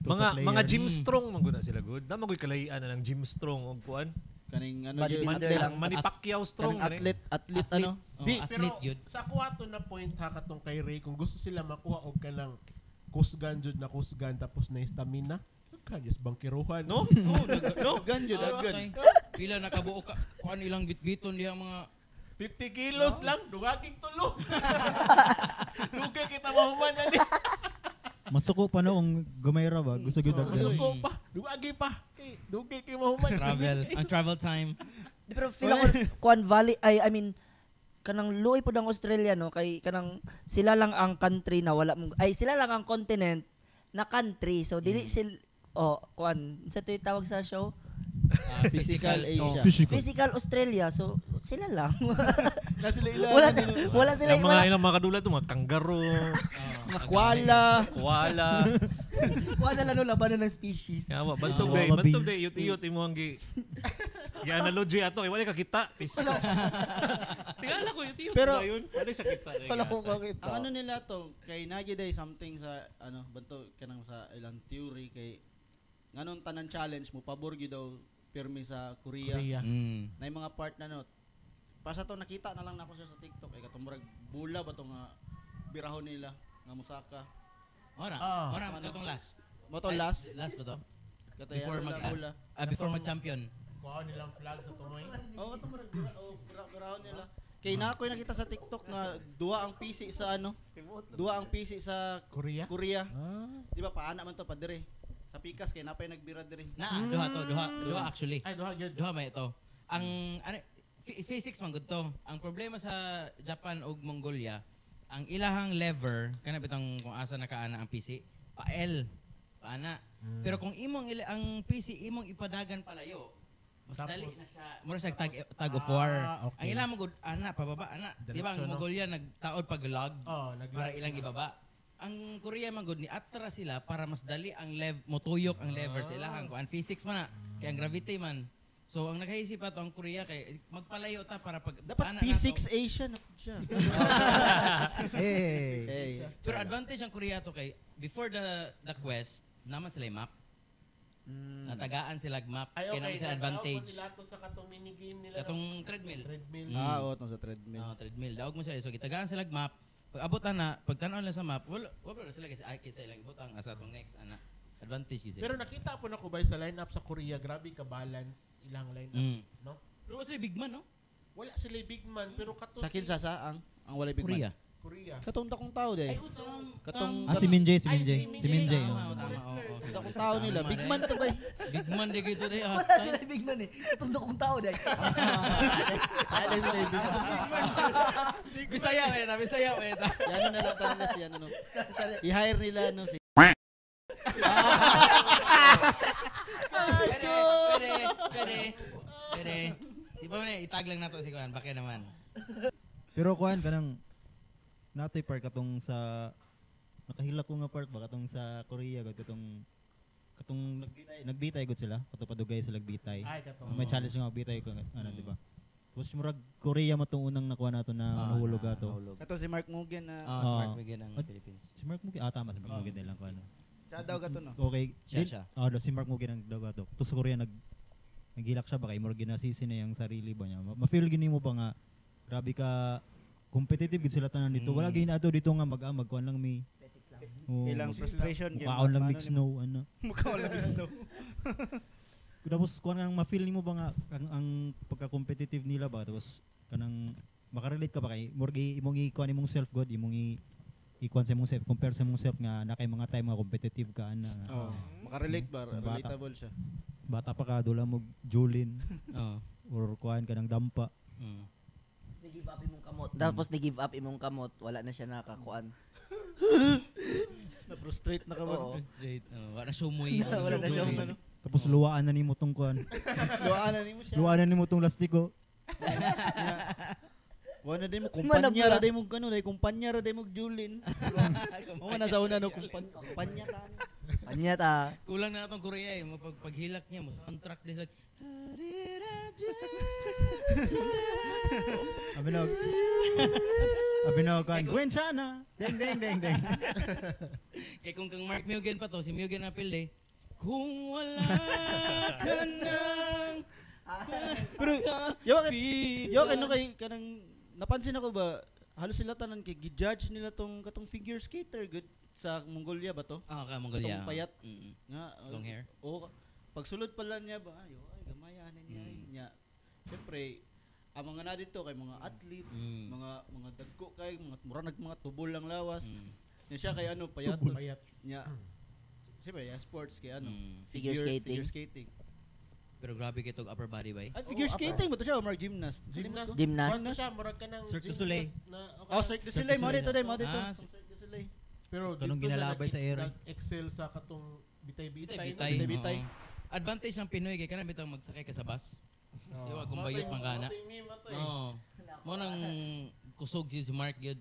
S4: Mga gym strong man gud na sila good. Na magoy kalahian na ng gym strong og kuan.
S5: Kaning ano yun,
S2: Bodybuilder
S5: athlete,
S2: lang.
S4: Manny Pacquiao strong
S5: kaning athlete, athlete ano.
S3: Oh,
S1: Di, pero
S3: athlete yun.
S1: sa kuha to na point ha katong kay Ray, kung gusto sila makuha og kanang kusgan jud na kusgan tapos na stamina, kan yes bangkiruhan.
S4: No?
S3: Oh,
S4: No?
S5: Gan jud,
S3: Ah,
S5: gan.
S3: okay. Pila nakabuo ka kuan ilang bitbiton diha mga
S1: 50 kilos lang, dugaging tulo. Dugay kita mahuman ani.
S6: Masuko pa no kung gumayra ba. Gusto gyud daghan.
S1: Masuko pa, dugagi pa. Kay dugay kay mahuman.
S3: travel, ang travel time.
S2: Di, pero feel ako kuan valley ay I mean kanang luoy pud ang Australia no kay kanang sila lang ang country na wala mong ay sila lang ang continent na country so dili sil oh kuan sa to tawag sa show
S3: Ah,
S5: Physical Asia.
S2: Physical Australia so sila lang
S5: Na sila ila.
S2: wala wala sila
S4: Ilang mga
S2: wala
S4: ilang mga kadula to, mga kangaroo,
S5: Mga koala.
S4: koala.
S2: wala lang no labanan ng species
S4: Kaya wa bantog
S6: Ah.
S4: day,
S6: Wallaby.
S4: bantog day iyot-iyot imo ang gi gi-analogy ato kay wala ka kita. Pis. Tingala ko iyot-iyot
S5: Pero-
S4: ba yun? Wala siya kita.
S2: wala ko kakita
S5: Ang ano nila to kay nagi day something sa ano banto kanang sa ilang theory kay nganong tanan challenge mo pabor gyud daw pirmi sa Korea.
S1: Korea.
S3: Mm.
S5: Na yung mga part na no. Para sa to nakita na lang nako siya sa TikTok ay katong murag bula ba to nga birahon nila nga musaka.
S3: Ora,
S1: Ah.
S3: ora katong last.
S5: Mo to
S3: Ay,
S5: last
S3: Last ba to?
S5: kato
S3: Before
S5: yan,
S3: mag
S5: bula, bula.
S3: last. Ah, before mag champion.
S1: Kuha nilang flag sa tumoy.
S5: Oo, katong murag oh, birahon nila. Kay na ako'y nakita sa TikTok nga duwa ang PC sa ano? Duwa ang PC sa
S1: Korea?
S5: Korea.
S1: Ah.
S5: Di ba paana man to pa dire. Sa pikas kay napay nagbira dire.
S3: Na, duha to, duha, duha actually.
S1: Ay, duha gyud.
S3: Duha may ito. Ang ano, physics man gud to. Ang problema sa Japan ug Mongolia, ang ilahang lever kana bitang kung asa nakaana ang PC, pa L, paana. Pero kung imong ang PC imong ipadagan palayo, mas
S1: Tapos-
S3: dali na siya. Mura siya tag, tag of war.
S1: Ah, okay.
S3: Ang ilang man gud ana pababa ana. Di ba ang
S1: Diretso, no?
S3: Mongolia nagtaod pag log
S1: Oh, nag
S3: para ilang ibaba. Ang Korea man gud ni atra sila para mas dali ang lev motuyok ang lever sa ilahang kuan physics man na kay ang gravity man. So ang nakaisip ato ang Korea kay magpalayo ta para pag
S5: Dapat
S3: ana
S5: physics
S3: nato.
S5: Asia na pud siya.
S6: Hey.
S5: Hey.
S3: Pero advantage ang Korea to kay before the quest naman sila yung map. Natagaan sila og map.
S1: Ay,
S3: Kaya
S1: okay.
S3: naman sila
S1: Nag-out
S3: advantage.
S1: sila to sa katong minigame nila.
S3: Katong treadmill.
S1: Treadmill.
S5: Ah, oo, tong sa treadmill.
S3: Oh, treadmill. Daog mo siya. So gitagaan sila og map. Pag abot na, pag tan-on lang sa map, wala wala sila kasi ay kaysa ilang ibutang asa atong next ana. Advantage gyud sila.
S1: Pero nakita po na ko ba sa lineup sa Korea, grabe ka balance ilang lineup, no?
S3: Pero wala sila big man, no?
S1: Wala sila big man pero kato
S5: Sa kinsa sa ang walay big man.
S3: Korea.
S1: Korea.
S5: Katong dakong tao day.
S3: Ay, utong.
S5: Katong
S6: Ah, si Minjay, si
S1: Ay,
S6: Minjay.
S1: si
S6: Si Minjay.
S3: Tama,
S6: oh.
S3: tama, oo, oo.
S5: dakong tao nila.
S3: Tama,
S5: Big man to bay.
S3: Big man di kayo today. ah.
S2: wala sila big man eh tundok kong tao dai
S1: Ano sila big man?
S3: Bisaya, wait, Bisaya, wait.
S5: Yan na lang nila si ano no. I-hire nila no si
S3: Pwede, pwede, pwede, pwede. Di ba man, itag lang nato si Kuan, bakit naman?
S6: Pero kuan kanang natoy part katong sa nakahilak ko nga part ba katong sa Korea gud katong katong nagbitay nagbitay gud sila kato padugay sila nagbitay.
S1: Ay, katong.
S6: May challenge nga magbitay ko ano di ba? Tapos murag Korea mo tong unang nakuha nato na
S3: Ah,
S6: nahulog ato.
S3: Nahulog.
S5: Kato si Mark Mugen na
S3: Ah, si Mark
S6: Ah.
S3: Miguel ng
S6: At-
S3: Philippines.
S6: Si Mark Mugi, ah tama si Mark Mugi lang kuan.
S5: siya daw kato no.
S6: Okay.
S3: Siya,
S6: Din-
S3: siya.
S6: Ah, si Mark Mugi ang daw ato. Tapos sa Korea naghilak siya ba kay murag ginasisi na yung sarili ba niya. Ma-feel gini mo ba nga grabe ka competitive gid sila tanan dito. Wala gid ato dito nga mag magkuan lang mi. Oo,
S5: Ilang frustration gyud.
S6: Mukhaon lang mix snow ano.
S5: Mukhaon lang mix snow.
S6: Tapos kuan nga ma-feel nimo ba nga ang pagka-competitive nila ba tapos kanang makarelate ka ba kay murag imong i-kuan imong self god imong i-kuan sa imong self compare sa imong self nga na kay mga time nga competitive ka ana nga.
S5: Oh, makarelate ba?
S6: Bata.
S5: Relatable siya.
S6: Bata pa ka dula mo Julin
S3: Oo.
S6: or kuan kanang dampa.
S3: Mm.
S2: Ni-give up imong kamot. Tapos ni-give up imong kamot, wala na siya nakakuan.
S5: Na-frustrate na ka ba?
S2: Oo.
S3: Straight. Oh, wala siya umuwi.
S2: Wala na siya umuwi.
S6: Tapos luwaan na nimo tong kuan.
S5: Luwaan na nimo siya.
S6: Luwaan na nimo tong lastiko.
S5: Wala na din mo
S2: Manabla.
S5: kumpanya ra din mo ano, dai kumpanya ra din mo Julin. Mo na sa una no kumpanya ta.
S2: Anya ta.
S3: Kulang na natong Korea eh. Paghilak niya, mo contract din sila.
S6: Abinog. Abinog kan. Gwen Chana. Deng deng deng deng.
S3: Kay kung kang Mark Mugen pa to, si Mugen na pildi. Kung wala ka nang
S5: Pero yo kay no kay kanang napansin ako ba halos sila tanan kay gi-judge nila tong katong figure skater good sa Mongolia ba to?
S3: Ah, ka Mongolia.
S5: Katong payat.
S3: Mm.
S5: Nga
S3: Long hair.
S5: Oo. Pagsulod pala niya ba ayo ay gamay ani niya. Niya. Siyempre ang mga na dito kay mga athlete, mga dagko kay mga mura nag mga tubol lang lawas. Niya siya kay ano payat.
S1: Payat.
S5: Niya. Siyempre, yeah, sports kay ano.
S2: Figure skating.
S5: Figure skating.
S3: Pero grabe kay tog upper body bay.
S5: Ay, figure skating ba to siya o marag gymnast?
S1: Gymnast.
S2: Gymnast.
S1: Kuwan siya, murag ka ng
S6: Cirque du Soleil.
S1: gymnast na, okay.
S5: Oh, Cirque du Soleil, mo dito day, mo dito.
S3: Ah,
S5: Cirque du Soleil.
S1: Pero
S6: Kanong
S1: dito siya
S6: ginalabay sa air.
S1: nag-excel sa katong bitay-bitay.
S3: Bitay.
S5: Bitay.
S3: Oo. Advantage ng Pinoy kay kanang bitang magsakay ka sa bus. Di ba kung bayot man kana. Oo. Mo nang kusog yun si Mark yun.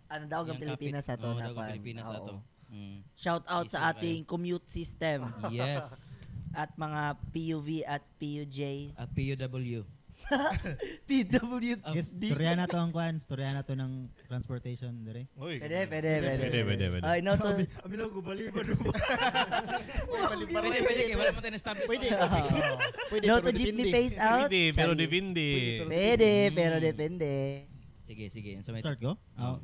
S2: Ano daw ang
S3: Yang
S2: Pilipinas
S3: kapit.
S2: ato
S3: Oo,
S2: na
S3: daw ang
S2: kwan.
S3: Pilipinas
S2: Oo.
S3: ato. Mm.
S2: Shout out
S3: Easy
S2: sa
S3: kayo.
S2: ating commute system
S3: Yes.
S2: at mga PUV at PUJ.
S3: At PUW.
S2: PW.
S6: Yes, storya na to ang kwan. Storya na to ng transportation dire.
S4: Uy.
S2: Pwede, pwede, pwede.
S4: Pwede, pwede, pwede.
S2: Ay, no to.
S6: Abinog balik ko do.
S3: Pwede, pwede kay wala man tayo na-establish.
S5: Pwede. Pwede,
S2: No
S5: pero
S2: to jeepney
S5: depende.
S2: face out.
S4: Pwede, pero
S2: Charis.
S4: depende.
S2: Pwede, pero depende.
S3: Sige, sige. So, may
S6: Start ko? Ah.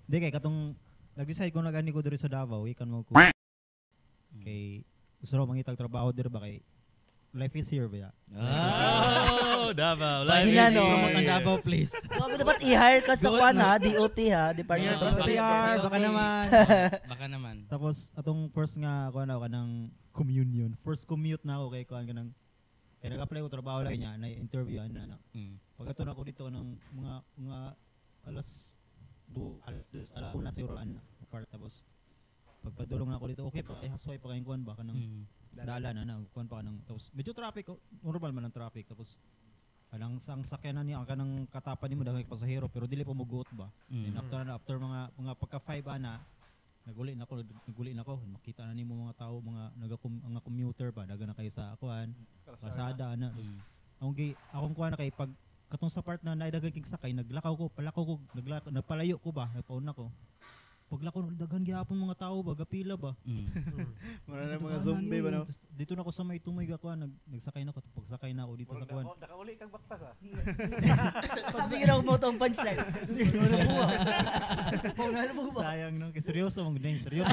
S6: Di kay katong nag-decide ko na gani ko diri sa Davao, ikan mo ko. Kay gusto ko mangitag trabaho diri ba kay life is here ba ya?
S3: Ah!
S4: Oh, Davao. Life
S2: Pahina,
S4: is
S2: no?
S4: here.
S3: Promote ang Davao, please.
S2: Wag mo dapat i-hire ka sa kwan ha, DOT ha, Department of
S3: Yeah.
S6: PR, baka naman.
S3: Baka naman.
S6: Tapos atong first nga kuan ako kanang communion. First commute na ako kay kuan kanang kay nag-apply ko trabaho lang niya na interview ana na.
S3: Mm.
S6: Pag ato na ako dito ng mga mga alas 2, alas 2, alas una siguro ana. Part tapos pagpadulong na ako dito, okay pa kay hasway pa kayong kuan ba kanang dala na na kuan pa kanang tapos medyo traffic oh, normal man ang traffic tapos kanang sang sakyanan niya ang kanang katapan nimo daghan kay pasahero pero dili pa moguot ba.
S3: Mm.
S6: And after na after mga mga pagka 5 ana naguli na ako makita na nimo mga tao mga mga commuter ba daghan na kayo sa kuan kalsada ana. Tapos, akong gi akong kuan na kay pag katong sa part na naidaghan kig sakay naglakaw ko palakaw ko naglakaw nagpalayo ko ba nagpauna ko paglakaw daghan gihapon mga tao ba gapila ba.
S3: Mm.
S5: Mura na mga
S6: Daghan
S5: zombie ba
S6: ni.
S5: no?
S6: Tas dito na ako sa may tumoy ga kuan nagsakay na ako pagsakay na ako dito sa kuan.
S4: Nakauli kang baktas ah.
S2: Sabi ko mo tong punchline. Wala po ba? Wala na po ba?
S6: Sayang no kay seryoso mong ding seryoso.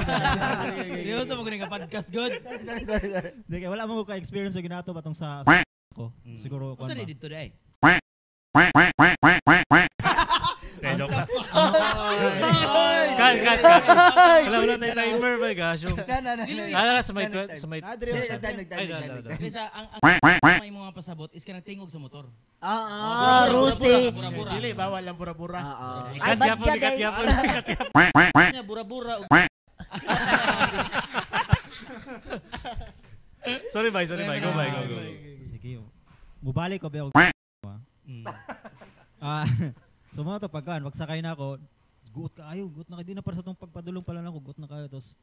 S3: Seryoso mo nga podcast, good?
S2: Sorry, sorry, sorry.
S6: Di kay wala mo ka experience sa ginato batong sa ko. Siguro kuan
S3: Usa
S6: ba.
S3: dito day.
S4: Eh, joke lang. Cut, cut, cut. Wala, wala tayong timer ba, gosh.
S2: Na, na, na.
S3: Dili.
S4: Ah, na, sa may, sa may,
S5: Ah, dire.
S2: Dili, nagtime, nagtime,
S4: Ay,
S2: nagtime,
S4: na, na,
S2: nagtime.
S3: Kasi sa ang may mga pasabot is kanang tingog sa motor.
S2: Ah, ah, Rusi.
S3: Bura-bura.
S1: Dili, bawal ang bura-bura.
S2: Ah, ah. Ay,
S4: Ikat
S2: bad
S4: yapon,
S2: siya,
S4: ikat
S2: day.
S4: yapon, ikat yapon.
S5: Niya bura-bura og
S4: Sorry, bye, sorry, bye. Go, bye, go, go.
S6: Sige. Mubalik ko ba ako.
S3: Mm.
S6: Ah, so mga to pagkaan pagsakay na ako, guot kaayo, guot na kayo. Di na para sa tong pagpadulong pala na ako, guot na kayo. Tapos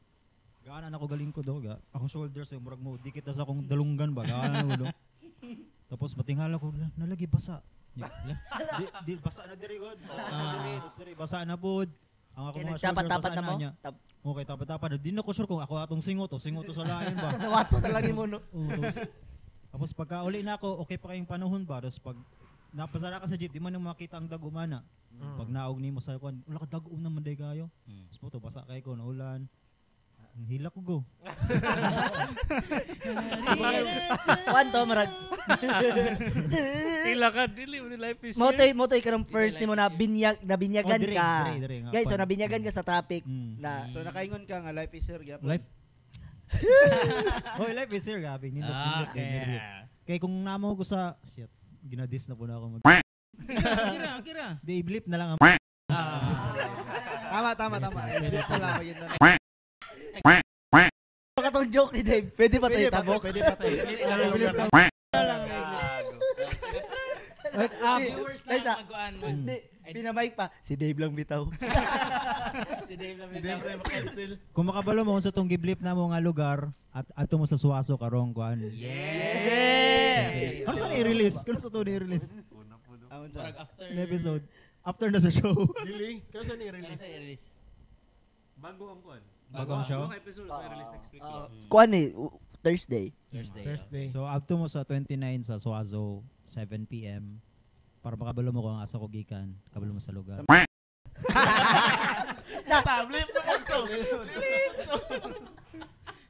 S6: gaana na ako galing ko do, ga. Akong shoulders eh, murag mo dikit na sa akong dalunggan ba, gaana na ko do. Tapos matinghala ko, "La, nalagi basa. Di, di, basa na diri god. Basa na diri, tapos diri basa na pod. Ang ako
S2: Kaya
S6: mga shoulders
S2: nagtapat-tapat
S6: basa
S2: na mo.
S6: niya. Okay, tapat-tapat. Di na ko sure kung ako atong singot o singot to sa lain ba.
S2: Nawato na lang ni mo, no?
S6: Oo, tapos pagka uli na ako, okay pa kayong panahon ba? Tapos pag napasara ka sa jeep, di man na makita ang dagumana. Pag naog nimo sa kuan, wala ka dagom naman day kayo.
S3: Mm.
S6: Tapos po to, basa kay ko naulan. Ang hila ko go.
S2: Kuan to, marag.
S4: Tila ka, dili mo ni life is here.
S2: Motoy, motoy ka first nimo na binyag, nabinyagan
S6: Oh, dire,
S2: ka.
S6: dire, dire nga.
S2: Guys, so
S6: Kuan.
S2: nabinyagan ka sa traffic
S6: Mm.
S2: na
S5: So nakaingon ka nga life is here gyapon.
S6: Life. Hoy, life is here, grabe. Nindot, nindot, nindot. Kay kung namo ko sa shit, ginadis na po na ako mag.
S3: Kira, kira.
S6: Di i-blip na lang ang
S5: Tama, tama, tama. Pwede pala ako yun na.
S2: Baka tong joke ni Dave. Pwede pa tayo
S5: Pwede pa,
S2: tabok.
S5: pwede pa tayo.
S6: Wait, ah,
S3: Viewers
S2: Ay,
S3: na
S2: sa-
S3: magkuan.
S2: Hindi, pinamic pa. Si Dave lang bitaw.
S3: Si Dave lang
S1: Si Dave
S3: bitaw.
S1: rin makancel.
S6: kung makabalo mo sa tong giblip na mo nga lugar at ato mo sa Suazo karong kuan.
S3: Yeah!
S1: Yeah.
S6: Kano sa i-release? Kano sa to i-release?
S5: Ah, unsa?
S3: Murag after
S6: An episode. After na sa show.
S1: Dili, kano sa
S3: Kano
S1: i-release?
S3: sa i-release?
S4: Bago ang kuan.
S6: Bago ang show?
S4: Bago ang episode i-release next week.
S2: Kuan eh, Thursday.
S3: Thursday.
S1: Thursday.
S6: So up to mo sa 29 sa Suazo, 7 p.m. Para makabalo mo kung asa ko gikan, kabalo mo sa lugar.
S1: Sa tablet mo to.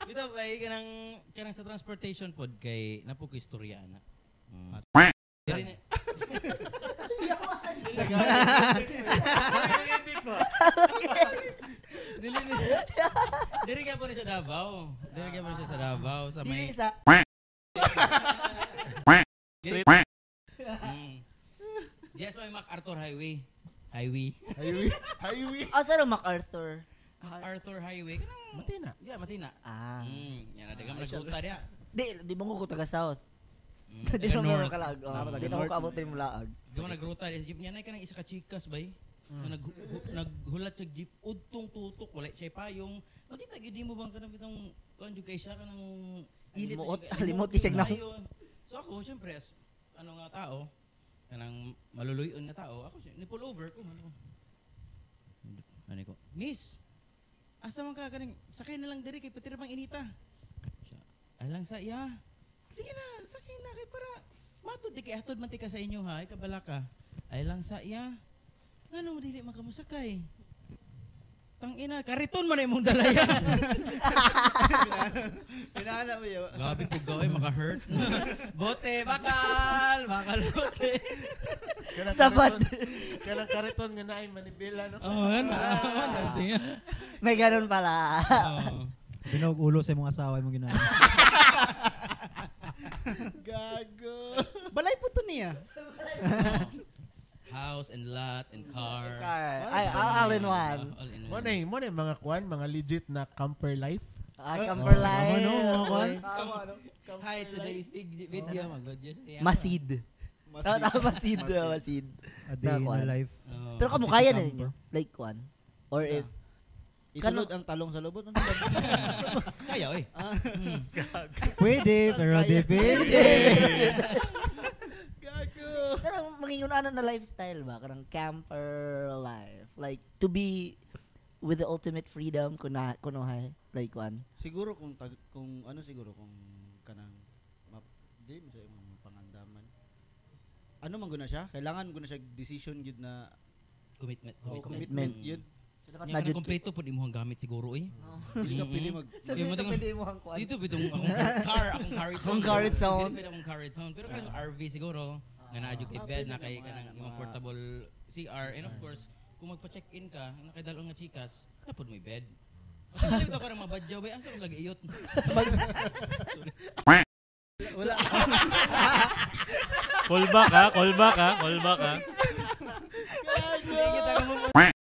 S3: Dito ay kanang sa transportation pod kay napo ko istorya ana. Mm. Dili na- Dili na. Dili ka po ni sa Davao. Dili ka po ni siya sa Davao sa may
S2: Dili sa
S3: Street. Diya sa may MacArthur Highway. Highway.
S1: Highway. Highway.
S2: Asa ra MacArthur?
S3: MacArthur Highway. Kanang
S1: Matina.
S3: Diya matina.
S2: Ah.
S3: Yan na daghang nagruta diya.
S2: Di mo ko taga South. Di
S3: Taga
S2: na mo
S3: north.
S2: kalaag. Oh.
S5: Tama, taga
S2: Di na mo
S5: north.
S2: kaabot rin mo laag.
S3: Di mo nagruta diya sa jeep niya na kanang isa ka chikas bay. Mm. Naghulat sa jeep udtong tutok wala siya payong. Makita gyud mo bang kanang bitong kuan jud kay siya kanang init na
S2: Limuot,
S3: jud kay-
S2: limot isig na.
S3: kaayo. So ako syempre as ano nga tao kanang maluluyon nga tao ako ni pull over ko ano. Ano ko? Miss, asa man ka kaning sakay na lang diri kay pati ra bang inita. Siya, ay lang sa iya. Sige na, sakay na kay para matod di kay hatod man ti ka sa inyo ha, ikabala ka. Ay lang sa iya. Ngano mo dili man ka mosakay? Tang ina, kariton man na imong dalaya.
S5: Hinahanap mo yun.
S3: Grabe po gawin, maka-hurt. Bote, bakal, bakal bote.
S1: Kanang
S2: Sabat.
S1: Kanang kariton nga naay manibela no.
S3: Oh, ano? Sige.
S2: May ganun pala.
S3: Oh.
S6: Binog ulo sa imong asawa imong ginana.
S1: Gago.
S5: Balay po to niya.
S3: House and lot and car.
S2: Car. Ay, all in one.
S3: All in
S1: Mo
S3: one.
S1: na mo na mga kuan, mga legit na camper life.
S2: Ah, camper life.
S6: Tama, no, mga kuan.
S5: Tama, no?
S3: Hi, today's big video. Mag-video sa iya.
S2: Masid. Tama, tama, masid. Masid.
S6: A day in
S2: Nakuan.
S6: the life.
S3: Oh.
S2: Pero kamo
S6: City
S2: kaya na
S6: camper.
S2: ninyo. Like kuan. Or if
S5: Isulod ang talong sa lubot. Ano ba?
S3: Kaya, oy.
S6: Pwede, pero depende.
S1: Gago.
S2: Kanang mangingon ana na lifestyle ba? Kanang camper life. Like to be with the ultimate freedom kuna kunohay like kuan.
S5: Siguro kung tag, kung ano siguro kung kanang map, di mo sa imong pangandaman. Ano man guna siya? Kailangan guna siya decision gyud na
S3: Commitment.
S5: oh,
S3: Commitment.
S5: commitment gyud.
S2: So dapat
S3: Nya
S2: na
S3: kanang
S2: jud.
S3: kompleto pod imong gamit siguro eh.
S5: Dili ka pwede mag
S2: Sa
S3: Kaya
S2: dito
S3: mo
S2: pwede mo ang kuan.
S3: Dito bitong akong car, akong car its
S2: Akong car its own.
S3: Dili pwede akong car its own. Pero kanang RV siguro nga naa jud kay
S5: Ah,
S3: bed
S5: pwede
S3: na kay
S5: na mga-
S3: kanang imong
S5: mga-
S3: portable CR and of course kung magpa-check-in ka na kay dalon nga chikas, napod may bed. Kasi dili to kanang mabadyaw bay asa ko lagi iyot.
S5: Wala.
S4: Call back ha, call back ha, call back ha.
S3: Kita ka mo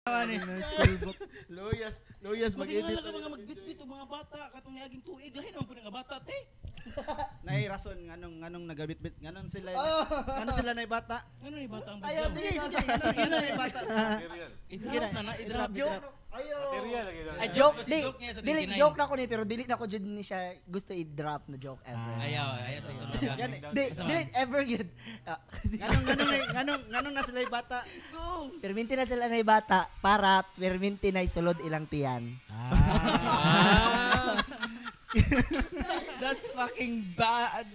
S3: ani.
S1: Loyas, loyas
S3: Mag-edit
S1: mag-edit.
S3: ka mga magbitbit og mga bata katong niaging tuig lahi naman pud nga bata te.
S5: Nay rason nganong nganong nagabitbit nganong sila nganong sila nay bata.
S3: Ano ni bata ang
S2: Ayaw,
S3: badyaw?
S2: dili,
S5: Sige, sige, nganong nay bata.
S3: I-drop na na, i-drop.
S2: Joke. Ayo.
S4: Material lagi lang.
S2: Ay, joke,
S3: Kasi
S2: di,
S3: joke niya sa
S2: dili,
S3: 29.
S2: joke na ko ni, pero dili na ko jud ni siya gusto i-drop na joke ever.
S3: Ayaw, ayaw sa sunod.
S5: Yan eh.
S2: Di,
S3: Asa man?
S2: dili, ever yun. Ah,
S5: Nganong nganong nay- nganong nganong na sila bata.
S3: Go!
S2: perminti na sila na bata para perminti na sulod ilang tiyan.
S3: Ah. That's fucking bad.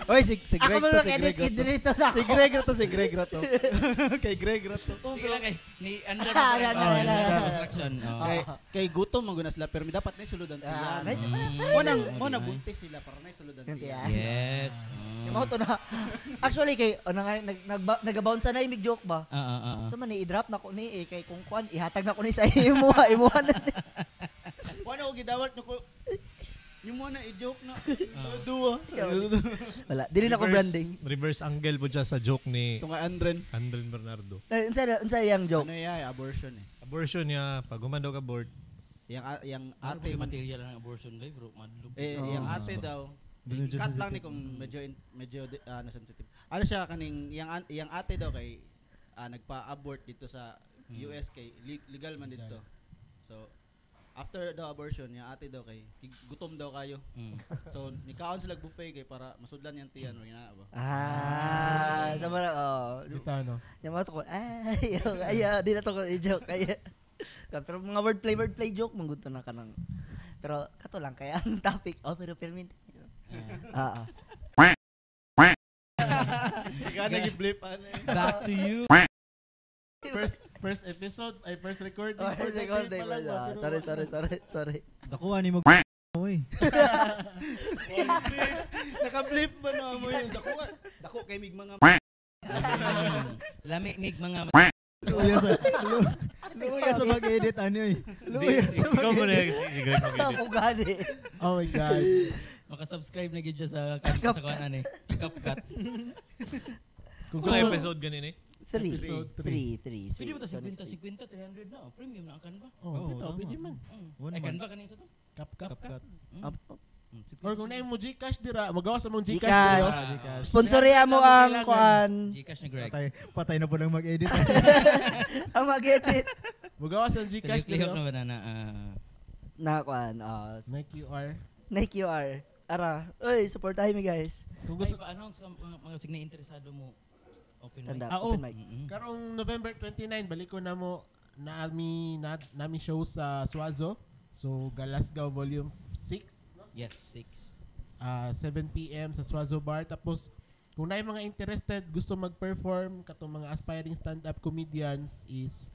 S5: Oy, si
S2: Ako
S5: Greg
S2: mo
S5: to,
S2: lang
S5: si
S2: edit
S5: Greg to.
S2: dito na ako.
S5: Si Greg to, si Greg to. Kay Greg to.
S3: Sige lang kay ni under
S2: Ah, yan,
S3: oh,
S2: yan, yan,
S3: under
S2: yan.
S3: construction. Oh.
S5: Kay kay gutom man gud na sila pero dapat nay sulod ang
S2: Ah,
S5: tiyan.
S2: medyo-
S5: Mo nang mo na buntis sila para nay sulod ang
S2: Yung
S5: tiyan.
S2: tiyan.
S3: Yes.
S2: Yung Mao to na. Actually kay ano nga nag, nag, nagabounce na yung joke ba?
S3: Ah, ah, ah.
S2: So man i-drop na ko ni eh, kay kung kuan ihatag na ko ni sa imo imuha na ni.
S5: Wala ko gidawat nako. Yung mo na i-joke na. Duwa.
S2: Wala, dili na ko branding.
S4: Reverse angle po siya sa joke ni
S5: Ito nga Andren.
S4: Andren Bernardo.
S2: Eh, unsa yang joke?
S5: Ano ya, abortion eh.
S4: Abortion niya, pag human daw ka board,
S5: Yang yang
S3: Ate
S5: ate man-
S3: material ng abortion day bro, madlog.
S5: eh
S6: Oh.
S5: yang ate daw.
S6: Medyo
S5: Cut lang ni
S6: sensitive.
S5: kung medyo medyo ano sensitive. Ano siya kaning yang ate daw kay nagpa-abort dito sa US kay legal man dito. So After the abortion niya ate daw kay gutom daw kayo. So nikaon sila buffet kay para masudlan niyang tiyan or ina ba.
S2: Ah, sa mga oh.
S1: Dito no.
S2: Yung mga to ko, ay, ay, di na to ko i-joke. Ay, pero mga wordplay joke, mangguto na ka ng. Pero kato lang, kaya ang topic, oh, pero pirmin. Ah.
S5: Ikaw nag-blip ano.
S3: Back to you.
S1: First episode, ay first recording.
S2: Oh, first recording. Sorry.
S6: Dakuha ni mo oy.
S5: Naka-blip ba na mo yun? Dako kay mig mga
S3: Lami mig mga
S6: Luya sa mag-edit ano eh. Luya sa
S4: Ikaw mo na
S6: mag-edit.
S4: si Greg mag-edit.
S2: Ako gani.
S1: Oh my God.
S3: Makasubscribe na gid siya sa sa kuan ani. CapCut.
S1: Kung
S4: Kung
S1: gusto
S4: episode ganin eh.
S2: 3.
S1: Episode
S2: 3. 3.
S3: Pwede ba ta 50 50 300 na? Oh, premium na ang Canva.
S1: Oh,
S6: Oo, tama.
S1: pwede man.
S6: One
S3: Ay
S6: month.
S3: Canva kanin sa to.
S1: CapCut.
S3: CapCut.
S1: Or kung naay mo GCash dira, magawa sa mong GCash
S2: GCash.
S1: dira.
S2: Sponsoria mo ang kuan.
S3: GCash ni Greg.
S6: Patay na po lang mag-edit.
S2: Ang mag-edit.
S1: Magawa sa GCash
S3: Lihok
S1: dira.
S3: na ba na
S2: Na kuan.
S1: May QR.
S2: Na QR. Ara. Uy, supportahin mi guys.
S1: Kung gusto
S3: Gusto pa-announce ka mga sige na interesado mo open
S2: Stand
S3: mic.
S2: up,
S1: Ah, oh.
S2: open mic.
S1: Karong November 29 balik ko na mo nami nami show sa Suazo. So Galasgaw Volume 6, no?
S3: Yes, 6.
S1: 7 PM sa Suazo Bar. Tapos kung naay mga interested gusto mag-perform katong mga aspiring stand-up comedians is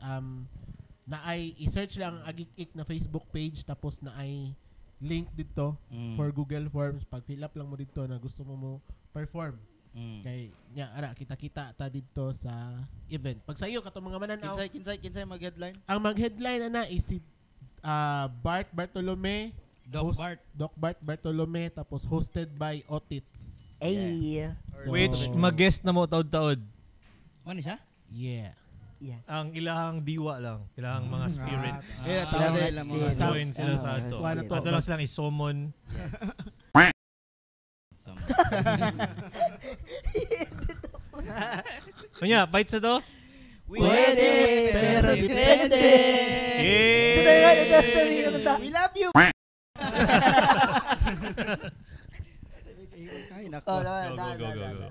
S1: naay i-search lang ang Agik-ik na Facebook page tapos naay link dito for Google Forms. Pag fill up lang mo dito na gusto mo perform. Kay nya ara kita-kita ta dito sa event. Pag sa iyo katong mga mananaw,
S5: Kinsay mag-headline?
S1: ang mag-headline ana is si Bart Bartolome,
S3: Doc Bart.
S1: Doc Bart Bartolome tapos hosted by Otits.
S2: Ay.
S1: So,
S4: Which mag-guest na mo taod-taod.
S3: Ano siya?
S1: Yeah.
S2: Yes.
S4: Ang ilahang diwa lang, ilahang mga spirits.
S5: Yeah, tawag nila mga
S4: Join sila sa ato.
S1: Kuha na to.
S4: Ato lang silang isummon.
S3: Sama.
S4: Kanya, fight sa to?
S2: Pwede,
S1: pero depende.
S4: Yay!
S5: We love you. Ay, nako.
S2: Oh,
S4: Go, go, go, go, go.